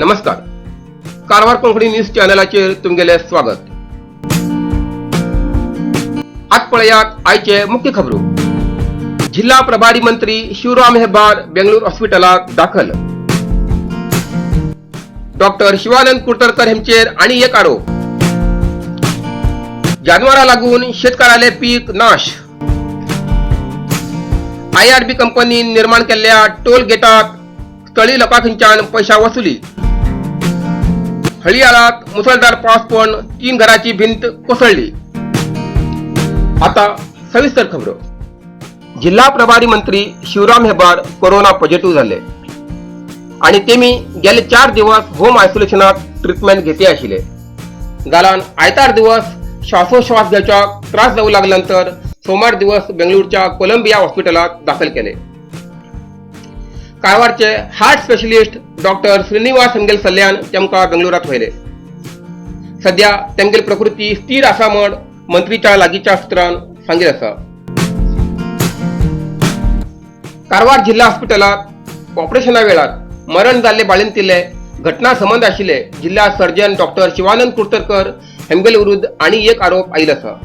नमस्कार, कारवार कोंकणी न्यूज चॅनलाचेर तुमगेलें स्वागत. आज पळयात आयचे मुख्य खबरो. जिल्हा प्रभारी मंत्री शिवराम हेब्बार बेंगळूर हॉस्पिटलात दाखल. डॉक्टर शिवानंद कुडतरकर हेंचेर आनी एक आरोप. जानवरां लागून शेतकाराले पीक नाश. आयआरबी कंपनीन निर्माण केल्ल्या टोल गेटात स्थळी लोकां खंयच्यान पैशा वसुली. हळियाळात मुसळधार पावस पडून 3 घराची भिंत कोसळली. आता सविस्तर खबरो. जिल्हा प्रभारी मंत्री शिवराम हेब्बार कोरोना पॉझिटिव्ह झाले आणि तेमी गेले 4 दिवस होम आयसोलेशनात ट्रिटमेंट घेते आशिल्ले. जाल्यान आयतार दिवस श्वासोश्वास घेवच्या त्रास जावू लागल्यानंतर सोमार दिवस बेंगळूरच्या कोलंबिया हॉस्पिटलात दाखल केले. कारवारचे हार्ट स्पेशलिस्ट डॉक्टर श्रीनिवास हेमगेल सल्ल्यान तेमकां बेंगळुरात व्हेले. सध्या तेमगेली प्रकृती स्थिर आसा म्हण मंत्रीच्या लागींच्या सुत्रान सांगिल्लें आसा. कारवार जिल्हा हॉस्पिटलात ऑपरेशना वेळार मरण जाल्ले बाळंतिल्ले घटना संबंद आशिल्ले जिल्हा सर्जन डॉक्टर शिवानंद कुडतरकर हेमगेले विरुद्ध आनी एक आरोप आयिल्लो आसा.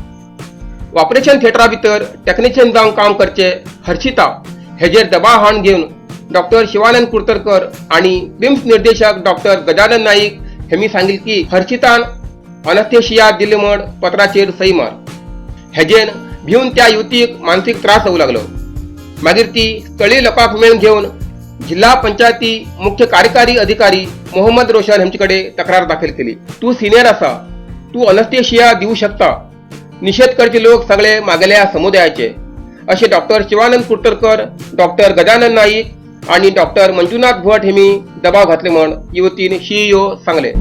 ऑपरेशन थिएटरा भितर टेक्निशियन जावन काम करचे हर्षिता हेजेर दबाव हाडून घेवन डॉक्टर शिवानंद कुडतरकर आणि विम्स निर्देशक डॉक्टर गजानन नाईक हेमी सांगितले की हर्षितान अनस्थेशिया दिले म्हण पत्राचेर सही मार. हेजेन भिवन त्या युवतीक मानसीक त्रास जावू लागलो. मागीर ती स्थळीय लोकांक मेळून घेवन जिल्हा पंचायती मुख्य कार्यकारी अधिकारी मोहम्मद रोशन हेमचे कडेन तक्रार दाखल केली. तूं सिनियर आसा, तूं अनस्थेशिया दिवू शकता, निशेध करचे लोक सगळे मागेल्या समुदायाचे, अशें डॉक्टर शिवानंद कुडतरकर, डॉक्टर गजानन नाईक आणि डॉक्टर मंजुनाथ भट हेमी दबाव घातले म्हण युवतीन सीईओ सांगले.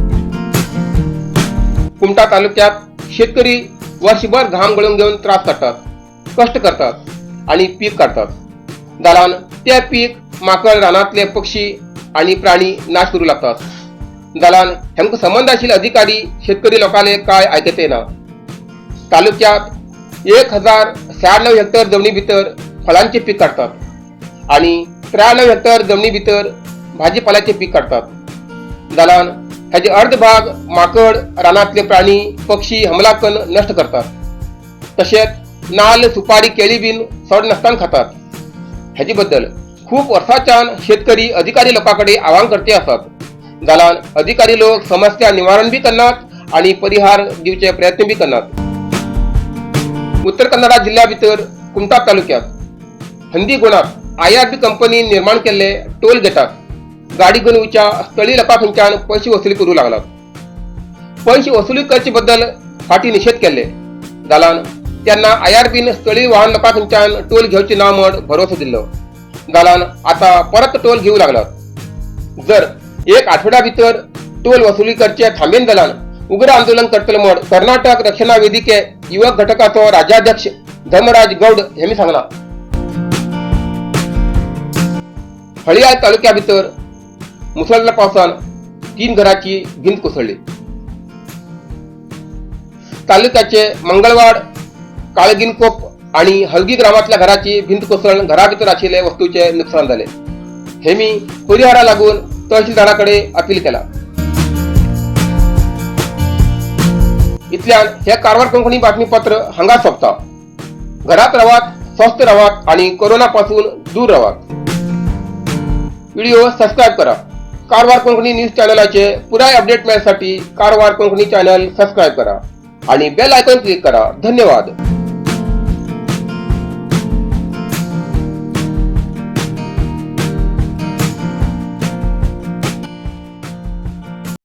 कुमठा तालुक्यात शेतकरी वर्षभर घाम गळून घेऊन त्रास काडटात, कश्ट करतात आणि पीक काडटात. जाल्यान ते पीक माकड, रानांतले पक्षी आणि प्राणी नाश करूं लागतात. जाल्यान हेमकां संबंद आशिल्ले अधिकारी शेतकरी लोकांले काय आयकते ना. तालुक्यात 1096 हेक्टर जमनी भितर फळांचे पीक काडटात आणि 93 हेक्टर जमनी भितर भाजीपाल्याचे पीक काडटात. जाल्यान हेजे अर्ध भाग माकड, रानांतले प्राणी, पक्षी हमला करून नश्ट करतात. तशेंच नाल्ल, सुपारी, केळी बीन सोड नासतना खातात. हेजे बद्दल खूब वर्सांच्यान शेतकरी अधिकारी लोकां कडेन आव्हान करते आसात. जाल्यान अधिकारी लोक समस्या निवारण बी करनात आणि परिहार दिवचे प्रयत्न बी करनात. उत्तर कन्नडा जिल्ह्या भितर कुमठा तालुक्यात हंदीगोणात आयआरबी कंपनीन निर्माण केल्ले टोल गेटात गाडी घेवन वयच्या स्थळी लोकां खंयच्यान पयशे वसुली करूं लागलात. पयशे वसुली करचे बद्दल फाटीं निशेध केल्ले. जाल्यान तेन्ना आयआरबीन स्थळी वाहन लोकां खंयच्यान टोल घेवचे ना म्हण भरोसो दिल्लो. जाल्यान आतां परत टोल घेवू लागलात. जर एक आठवड्या भितर टोल वसुली करचे थांबेन जाल्यान उग्र आंदोलन करतले म्हण कर्नाटक रक्षणा वेदिके युवक घटकाचो राज्याध्यक्ष धर्मराज गौड हेमी सांगला. हळियाळ तालुक्या भितर मुसळधार पावसान 3 घराची भिंत कोसळ्ळी. तालुक्याचे मंगळवाड, काळगिनकोप आणि हलगी ग्रामातल्या घराची भिंत कोसळून घरा भितर आशिल्ले वस्तूचे नुकसान जाले. हेमी परिहारा लागून तहसीलदाराकडे अपील केला. इतल्यान हे कारवार कोंकणी बातमीपत्र हांगा सोंपता. घरात रावात, स्वस्थ रावात आणि कोरोना पासून दूर रावात. व्हिडिओ सबस्क्राईब करा. कारवार कोंकणी न्यूज चॅनलाचे पुराय अपडेट मेळसाठी कारवार कोंकणी चॅनल सबस्क्राईब करा आणि बेल आयकॉन क्लिक करा. धन्यवाद.